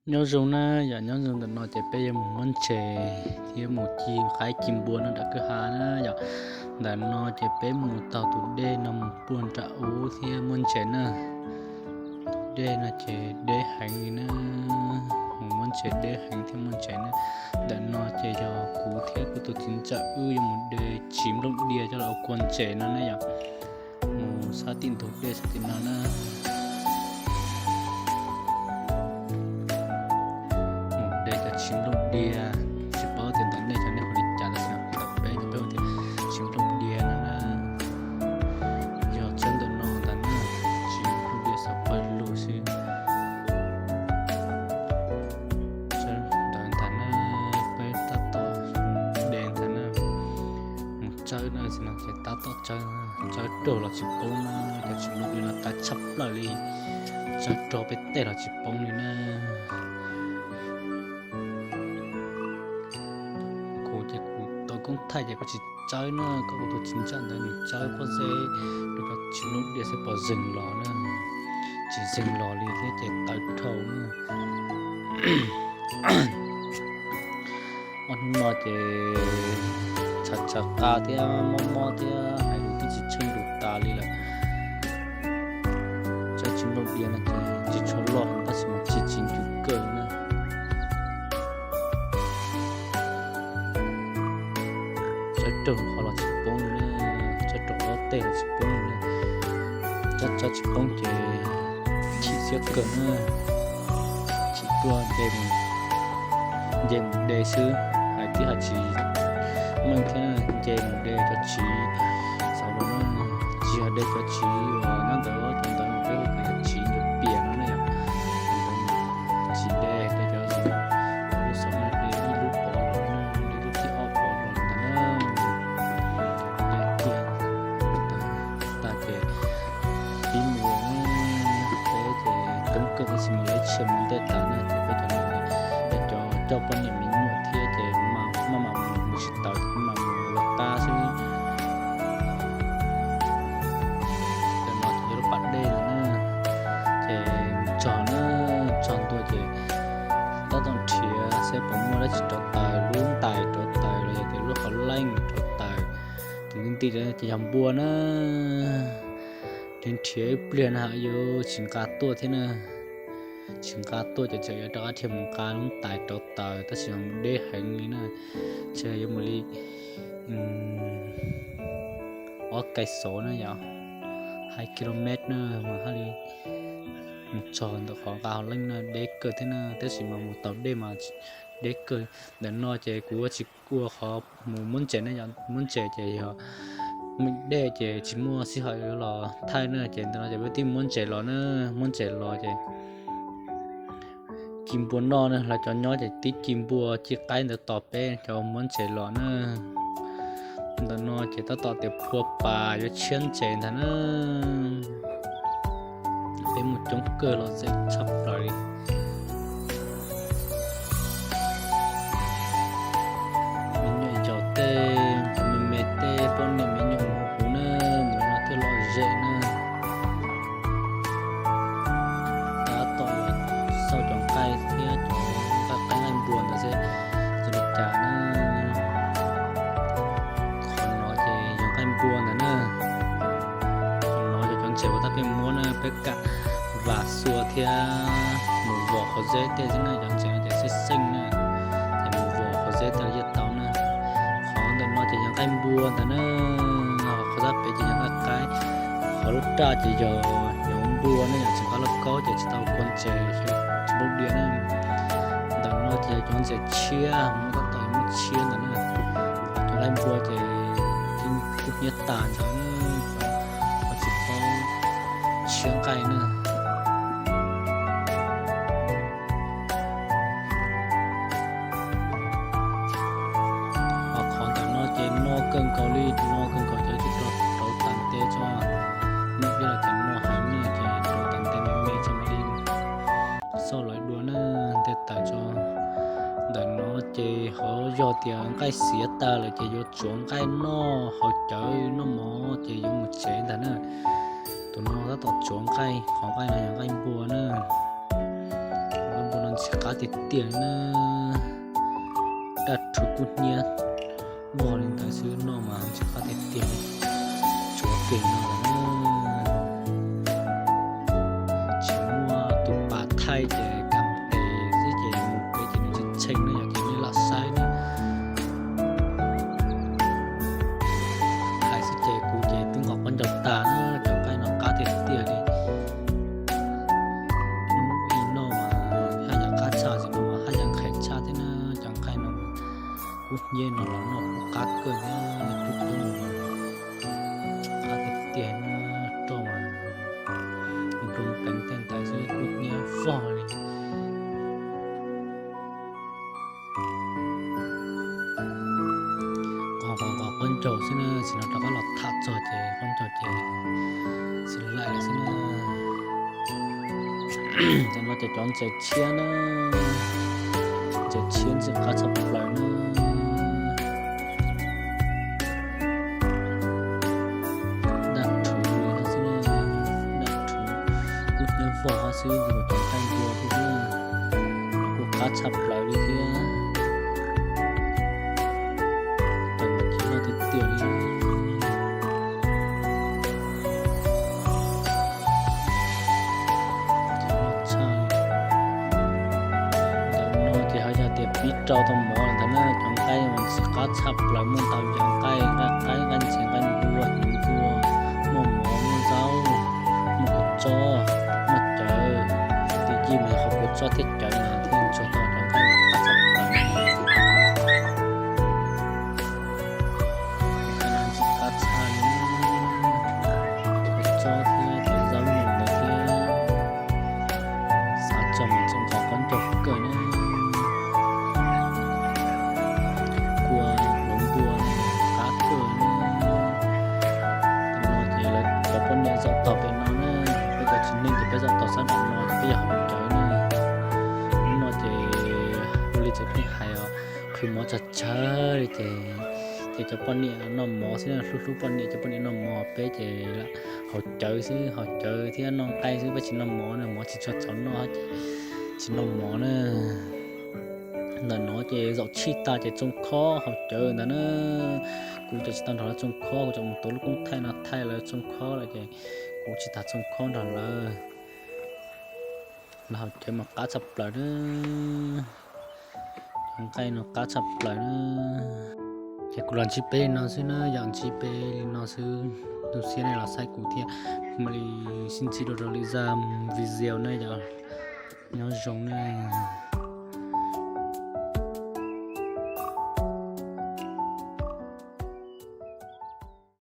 Nyob zoo na yom, nyob zoo. Ntawm no ces peb yuav mus muab ntses thiab mus ci qaib ci npua no nram kwj ha na yom. Ntawm no ces peb mus taug tus dej no mus puag nram ub thiab muab ntses na. Tus dej no ces deb heev li na, mus muab ntses deb heev thiab muab ntses na. Ntawm no ces yog kuv thiab kuv tus txiv ntxawm wb yuav mus de txiv nplooj diav coj los ua kua ntses no na yom. Mus sab tim ntug dej sab tim no na. Mus de cov txiv nplooj diav, tsis paub tias ntawm nej cov nej hu li cas, tab sis ntawm peb cov peb hu tias txiv nplooj diav no na. Yog txawb ntawm no ntag na, txiv nplooj diav xav pawg lug xwb. Txawb ntawd ntag na, peb tab tom de ntag na. Mus txawb na, no ces tab tom txawb, txawb raug los tsis poob na, cov txiv nplooj diav no qab tshaj plaws li, txawb raug peb tej los tsis poob li na. Kuv ces kuv tau koob thaij ces kuv tsis txawb na, koj kuv tus txiv ntxawm ntawd nws txawb pob zeb rau cov txiv nplooj diav xwb pom zeeg los na, tsis zeeg los li thiab ces tawv dhau na. Ob hnub no ces tshav tshav qa thiab mob mob thiab hais lus twb tsis tsheej lus tas li lawm. Txawb txiv nplooj diav no ces tsis tshua loj tab sis mas tsis tsis ncw kawg na. Txawb raug qhov los tsis poob li na, txawb raug ob tej los tsis poob li na. Txawb txawb tsis poob ces chim siab kawg na. Chim tuaj nce mus, nce mus de xwb, hais twb hais tsis meej thiab, nce mus de cov txiv xauv los na, tsis yog de cov txiv uas nyob ntawd, cov ntawd peb hu tias txiv ncuav pias no na yom. Tsis de, de cov lub xauv no de ib lub pov los, de lub thib ob pov los ntag na. De kiag tag ces pib mus, peb ces coob kawg tab sis mas lawv tshia mus ntej tas na ces peb cov no, peb cov coj poj niam me nyuam thiab ces maj mam mus tsis taus, maj mam mus ua qab xwb. Cov no ces yog lub pas dej no na, ces txog na, txog ntua ces tab tom nrhiav seb puas muaj dab tsi rauv taws, lub ntais rauv taws los yog tias lub qhov leej rauv taws. Tus nti nti ces yog npua na. Nrhiav nrhiav ib pliag na yuav tsis nqa tuaj thiab na. Tsis nqa tuaj ces tseem yuav rov qab dhia mus nqa lub ntais rauv taws tab sis mas deb heev li na. Ntshe yuav mus li ob kais xov na yom, hai ki ló met na, mas haj li mus txog ntawm qhov nqa hauv leej na deb kawg thiab na, tab sis mas mus taus dej mas deb kawg. Ntawm no ces kuv tsis ua qhov mus muab ntses na yom, muab ntses ces yog meem dej ces tsis muaj sij hawm yuav los thaij na, ces ntawm no ces peb tib muab ntses los na, muab ntses los ces ci npua noj na, lawv cov nyob ces tib ci npua ci qaib ntawd tos peb cov muab ntses los na. Ntawm no ces tab tom tias phua pas yuav tshiab ntses ntag na. Peb mus coob kawg los txawm tshaj plaws li. Me nyuam yaus tej, me me tej poj niam me nyuam mus huv na, mus no thiaj lom zem na. Tab tom xauj cov nqaij thiab cov nqaij qaib nqaij npua ntawd xwb, tsis li cas na. Qhov no ces yog nqaij npua ntawd na. Qhov no yog cov ntses uas tab peb muab na, peb kam vas xua thiab mus vom qhov zeb tej xwb na, cov ntses no ces xeeb xeeb na, ces mus vom qhov zeb tej los yeej tau na. Qhov ntawm no ces yog nqaij npua ntawd na, qhov sab pem ces yog nqaij qaib, qhov lub raj ces yog cov npua ne, yog tsis nqa lauj kaub ces tsis tau kua ntses, tsis nplooj diav na. Ntawm no ces yog cov ntses tshiab, muab tab tom muab tshiab ntawd na. Cov nqaij npua ces yeej kub hnyiab tas ntawd, ho tsis paub tshiab nqaij na. Ho qhov ntawm no ces no kawg nkaus li, no kawg nkaus ces tsuas rauv tas nte tso, muaj ib los ces no heev na ces rauv tas nte me me tso mam li xauj lawv dua na, nte tas tso. Ntawm no ces ho yog tias nqaij xiav tas lawm ces yuav tsuav nqaij noj haus cawv noj mov ces yuav mus tsev ntag na. Tus no tab tom tsuav nqaij, qhov nqaij no yog nqaij npua na. Nqaij npua no ntxhi qab tiag tiag na. Daj rhuv kub hnyiab vog li ntawd xwb noj mas tsis qab tiag tiag. Tsuav kawg no lawm na. Tsis muaj tus pas thaij ces kam tes xwb ces mus pem ces nws tshee tshee na yom, ces nej lam saib na. Hais xwb ces kuv ces twb nqos qaub ncaug tag na, cov nqaij no qab tiag tiag li. Hnub ib noj mas haj yam qab tshaj, xyov no mas haj yam qhev tshaj thiab na. Cov nqaij no kub hnyiab no los noj kuj qab kawg thiab, tub tub. Qab tiag tiag na, roj mas nploos pleev tej ntawd xwb kub hnyiab vog li. Nqos nqos nqos qaub ncaug xwb na, tsis no rov qab los tham txog ces qaub ncaug ces tsis laim lawm xwb na. Ces no ces cov ntses tshiab na, ntses tshiab ntxim qab tshaj plaws na. Daj rhuv li no xwb na, daj rhuv kub hnyiab vog xwb, cov nqaij ntua xwb na, kuj qab tshaj plaws li thiab. Tawm mas tsis loj tiag tiag li. Tshaj. Ntawm no ces ho yog tias pib rau tau mov ntawd na, cov nqaij mas ntxim qab tshaj plaws, muaj ntau yam nqaij, nqaij qaib, nqaij ntxhiav, nqaij npua, hnyuv npua, muaj mov, muaj zaub, muaj kua txob, muaj cawv. Tiam sis mas yog qhov kua txob thiab cawv mas thiaj ntsuag tau cov nqaij mas qab tshaj plaws. Ntxim qab tshaj li, kua txob thiab cov zaub nyoos ntawd thiab. Xav txog mas tseem nqos qaub ncaug kawg na. Kua hnyuv npua qab kawg na. Tam no ces lawv cov poj niam zaum tog pem no na, peb cov txiv neej ces peb zaum tog sab nram no ces peb yog haus cawv na. Hnub no ces ua li txiv neej hais os, qhwv mov tsawg tsawg li ces, ces cov poj niam noj mov xwb, hlub hlub poj niam, cov poj niam noj mov, peb ces haus cawv xwb, haus cawv thiab noj nqaij xwb, peb tsis noj mov na, mov tsis tshua txaus noj ces tsis noj mov na. Ntawm no ces zaum tsij tag ces tsoo khob haus cawv ntawd na. Kuv ces tsis tau nrog lawv tsoo khob, kuv tseem mus tuav lub koob thaij no thaij lawv tsoo khob lawm ces kuv tsis tas tsoo khob nrog lawv. Lawv haus cawv mas qab tshaj plaws na. Cov nqaij no qab tshaj plaws na. Ces kuv los ntsib peb li no xwb na, yog ntsib peb li no xwb, zoo siab nej los saib kuv thiab, mam li sib ntsib dua rau lwm zaj video na yom. Nyob zoo na.